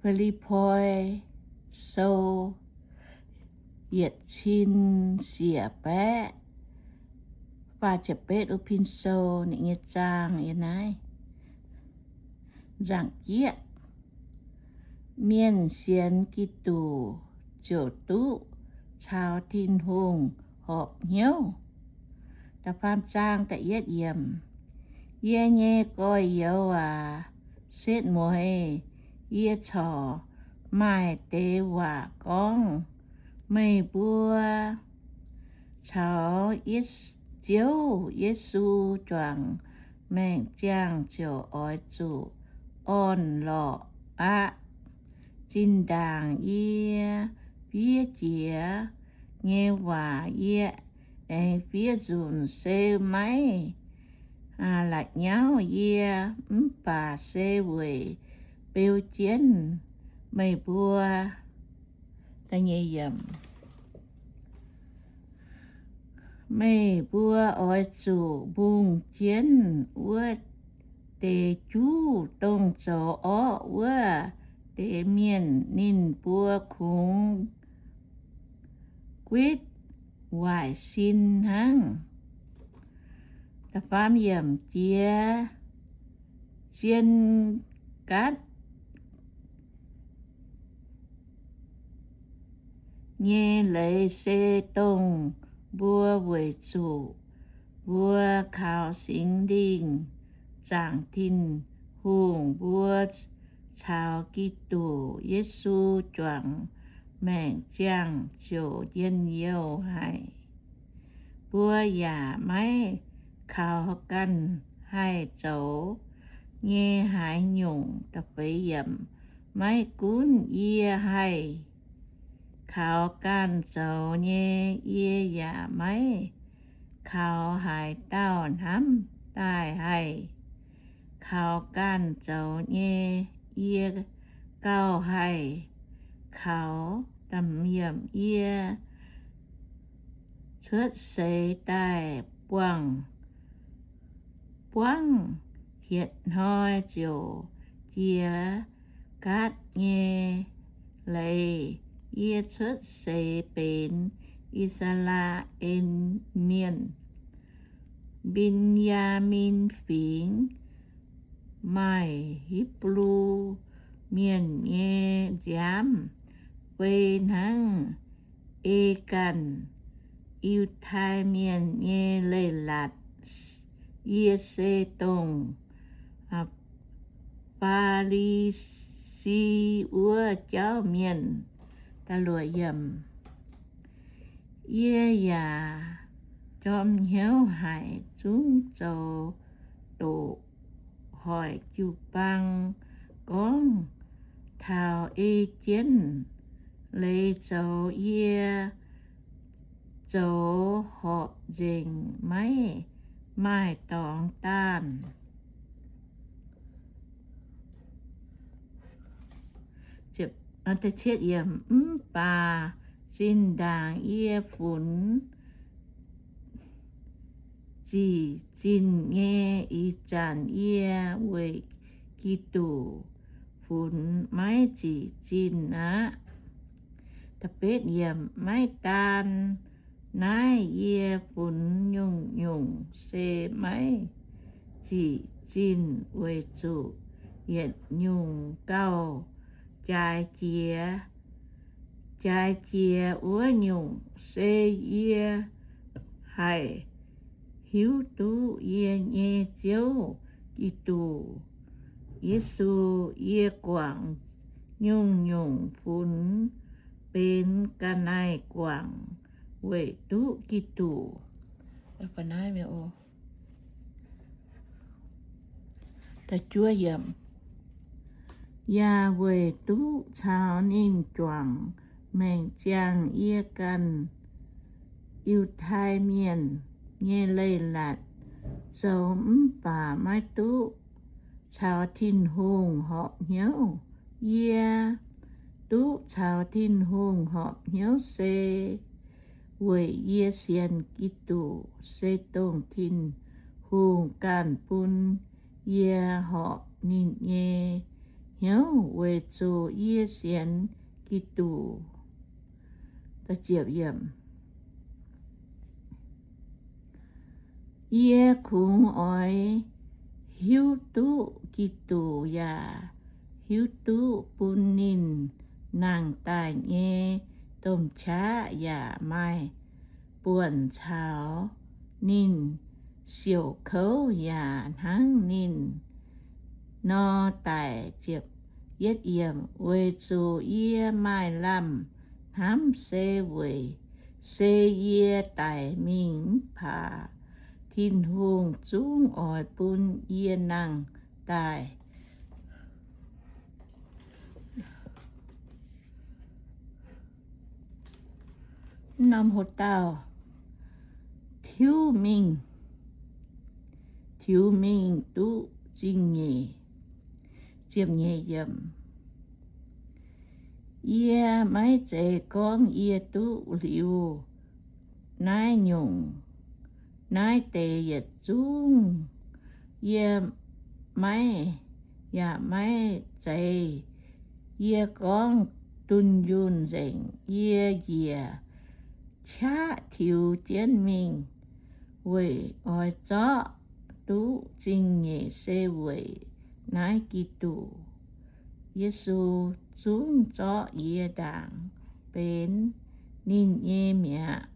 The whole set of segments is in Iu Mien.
Fi^lipv^poi Sou, yietc cin siec baeqv faah ziepc betv, Fin-Sou ninh nyei zaang yiem naaiv. Nzaangc jieqv, mienh sienx Giduc ziouc duqv caux Tin-Hungh horpc hnyouv. Da'faam zaang da'yietv yiemc. Yie nyei gorx-youz aac, setv mueiz yie corc maaih deix waac gorngv meih mbuo caux Ziouv Yesu juangc maengc ziangh ziouc oix zuqc orn-lorqc aqv. Zinh ndaangc yie fiev jiex nyei waac yie aengx fiev nzunc, se maiv la'nyauv yie, mv baac se weic beu jienv meih mbuo. Meih mbuo oix zuqc mbungh jienv wuov deix juv, dongh zoux orqv wuov deix mienh. Ninh mbuo kungx guitv waaic sin hnangv. Jiex zien gaatv nyei leiz se dongh mbuo weic zuqc mbuo kaux Singx Lingh zaangc Tin-Hungh, mbuo caux Giduc Yesu juangc maengc ziangh ziouc njien-youh haic. Mbuo yaac maiv kaux ganh haih zoux nyei haaix nyungc. Maiv gunv yie haih kaux ganh zoux nyei, yie yaac maiv kaux haaix dauh hnamv daaih haih kaux ganh zoux nyei. Yie gauh haih kaux. Yie cuotv seix daaih buangh, buangv hietc hnoi ziouc jiex gaatv nyei leiz. Yie cuotv seix benx I^saa^laa^en Mienh, Mben^yaa^min Fingx, maaih Hipv^lu Mienh nyei nziaamv fei hnangv ei ganh Yiutai Mienh nyei leiz-latc. Yie se dongh Faa^li^si wuov jauv mienh. Yie yaac jorm hnyouv haic, zungv zoux doqc hoic jiu-baang gorngv taux ei jienv leiz zoux. Yie zoux horpc nzengc, maiv maaih dorngx daanh. Mv baac zinh ndaangc yie funx zic zinh nyei ih zanc, yie weic Giduc funx maiv zic zinh aqv. Maiv daan naaiv, yie funx nyungc-nyungc se maiv zic zinh weic zuqc yietc nyungc gauh jaaix jiex, jaaix jiex wuov nyungc. Se yie haih hiuv duqv yie nyei Ziouv Giduc Yesu. Yie guangc nyungc-nyungc funx benx ga'naaiv-guangc weic duqv Giduc. Yaac weic duqv caux ninh juangc maengc ziangh. Yie ganh Yiutai Mienh nyei leiz-latc zoux mv baac maiv duqv caux Tin-Hungh horpc hnyouv. Yie duqv caux Tin-Hungh horpc hnyouv se weic yie sienx Giduc se dongh Tin-Hungh ganh bun yie horpc ninh nyei hnyouv weic zuqc yie sienx Giduc. Yie kungx oix hiuv duqv Giduc yaac hiuv duqv bun ninh nangh daaih nyei domh qaqv yaac maaih buonc caux ninh siouc kouv yaac hnangv ninh nor daic. Weic zuqc yie maaih lamh hnamv se weic, se yie daic mingh mv baac Tin-Hungh zungv oix bun yie nangh daaih. Norm hlo dauh tiuv mingh, tiux mingh duqv zingh nyeic. Yie maiv zeiz gorngv yie duqv liuz naaiv nyungc, naaiv deix yietc zungv yie maiv, yaac maiv zeiz. Yie gorngv dunh yunh nzengc. Yie njiec qaqv tiux jienv mingh weic oix zorqv duqv zingh nyeic se weic naaiv Giduc. Yesu zungv zorqv yie ndaangc benx ninh nyei mi'aqv.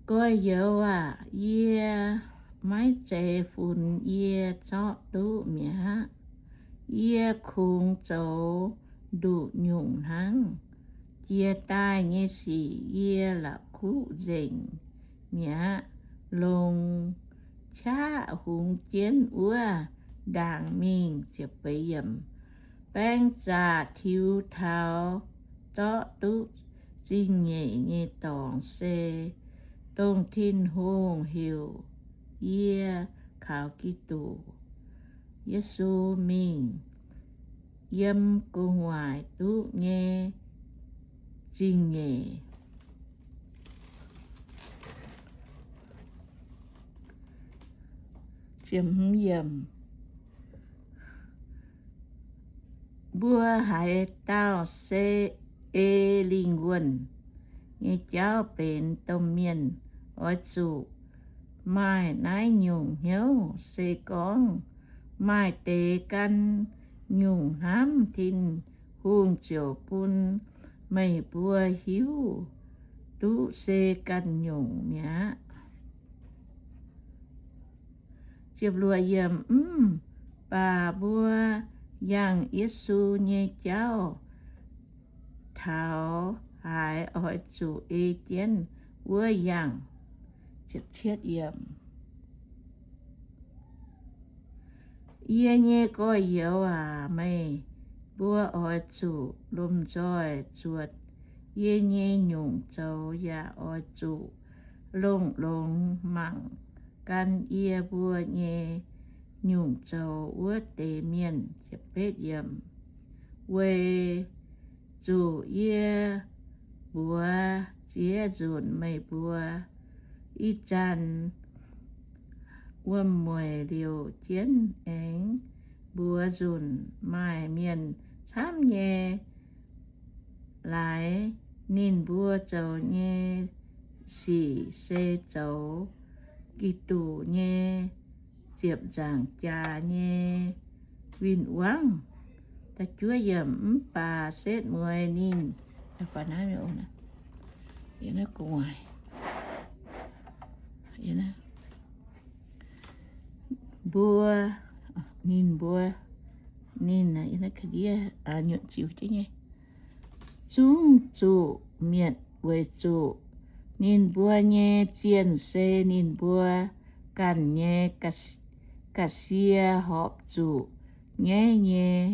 Gorx-youz aac, yie maiv zeiz funx yie zorqv duqv mi'aqv. Yie kungx zoux nduqc nyungc hnangv. Jiex daaih nyei sic yie la'kuqv nzengc mi'aqv, longc qaqv hungx jienv wuov ndaangc mingh. Baeng zaqc tiux taux zorqv duqv zingh nyeic nyei dorngx se dongh Tin-Hungh heuc yie kaux Giduc Yesu mingh yiem gu'nguaaic duqv nyei zingh nyeic. Mbuo haaix dauh se ei lingh wuonh nyei jauv benx domh mienh oix zuqc maaih naaiv nyungc hnyouv. Se gorngv maaih deix ganh nyungc hnamv, Tin-Hungh ziouc bun meih mbuo hiuv duqv se ganh nyungc mi'aqv. Mv baac mbuo yangh Yesu nyei jauv taux haaix oix zuqc ei jienv wuov yangh. Yie nyei gorx-youz aac, meih mbuo oix zuqc lomh nzoih zuotc yie nyei nyungc zoux, yaac oix zuqc longx-longx mangc gan yie mbuo nyei nyungc zoux wuov deix mienh. Weic zuqc yie mbuox ziex nzunc meih mbuo, ih zanc wuom-mueic liouc jienv aengx mbuox nzunc, maaih mienh camv nyei laaix ninh mbuo zoux nyei sic se zoux Giduc nyei ziepc nzaangc jaax nyei win-wangv. Mv baac setv mueiz ninh mbuo, ninh mbuo, ninh, zungv zuqc mietc weic zuqc ninh mbuo nyei zienh se ninh mbuo ganh nyei ga'sie horpc zuqc nyaiv nyei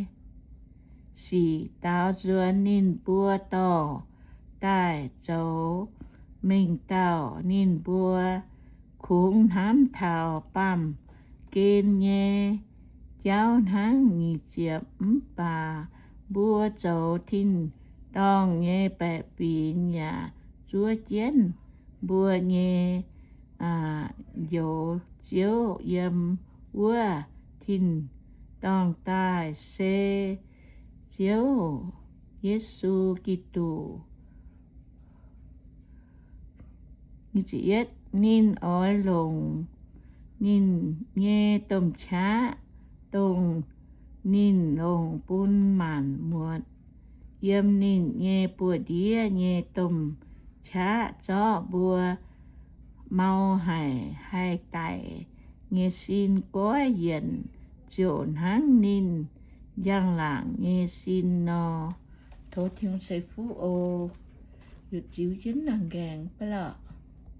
sic daaux nzuonx ninh mbuo dorh daaih zoux mengh dauh. Ninh mbuo kungx hnamv taux baamh gen nyei jauv hnangv. Nyic ziepc, mv baac mbuo zoux tin-dorngh nyei baeqc fingx yaac zuov jienv mbuo nyei njoux Ziouv yiem wuov tin-dorngh daaih se Ziouv Yesu Giduc. Ninh oix longc ninh nyei domh qaqv, dongh ninh longc bun maanc muotc, yiem ninh nyei buoz-ndiev nyei domh qaqv zorqv mbuo mau haic haih daic nyei sin goiv yienc, ziouc hnangv ninh njang-laangc nyei sin nor. Tov Tin-Hungh ceix fuqv oc. Yietc ziux jienv naaic nqaengc ba'laqc.